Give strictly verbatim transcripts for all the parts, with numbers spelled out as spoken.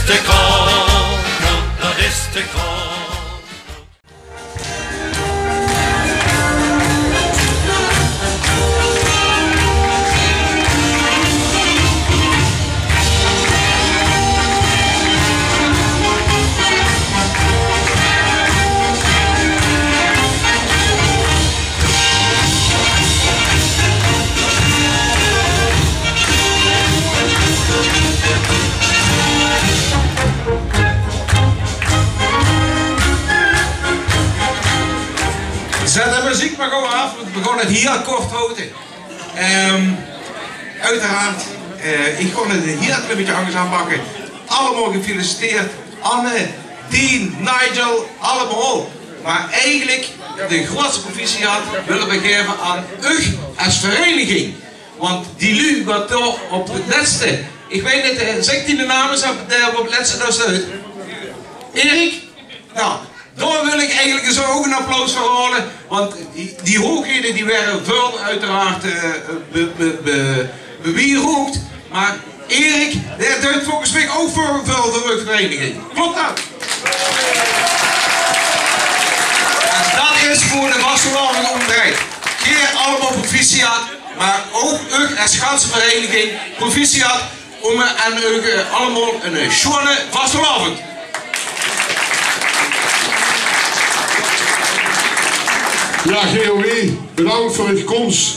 De Kroon, dat is de Kroon. Zèt de meziek mer gaw aaf, want veer gaon 't hieël kort haoje. Ehm, oeteraard, eh, ich gaon 't 'n hieël klein bietje angers aanpakke. Allemaol gefeliciteerd. Anne, Dien, Nigel, allemaol. Mer eigelik de groeatste proficiat wille veer gaeve aan uch es vereiniging. Want die luuj waat dao op 't lèste, ich weit neet, eh, zèk die de naam ins, dae op 't lèste dao steit. Erik? Noe, dao wil ich eigelik ins ouch 'n applaus veur haole, want die, die hoeëgheden die waere väöl oeteraard, eh, be-, be-, be-, bewierookd, mer Erik, dae deit volges mich ouch väöl, väöl veur de vereiniging. Klop dat? En dat is veur de vastelaovend ómdreid. Geer allemaol proficiat, mer ouch uch es ganse vereiniging proficiat. Óm, eh, aan uch, eh, allemaol 'ne, eh, sjoeane vastelaovend. Jao, G O W, bedank veur uch kóms.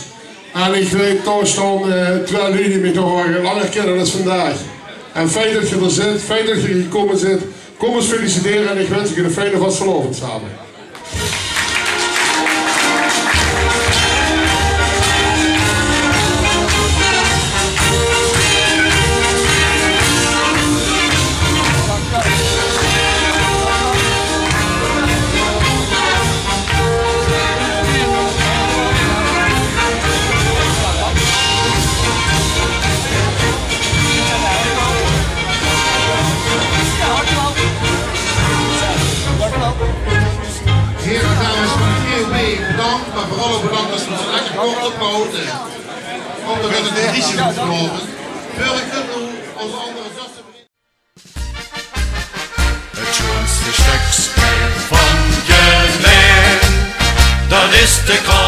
En ich weit, dao staon, eh, twieë luuj die mich nog waal langer kinne es vandaag. En fijn det geer d'r zit, fijn det geer gekómme zit. Kóm ós feliciteren en ich wins uch 'ne fijne vastelaovend same. Heren, dames van de G O W, bedank, mer veural ouch bedank det geer zo lekker kort opgehaoje höb. Want veer höbbe 'n traditie veur vanaovend. Veer kónne noe ózze anger zusse vriend. 't Sjoeanste stökske van Gelaen, dat is de Kroon.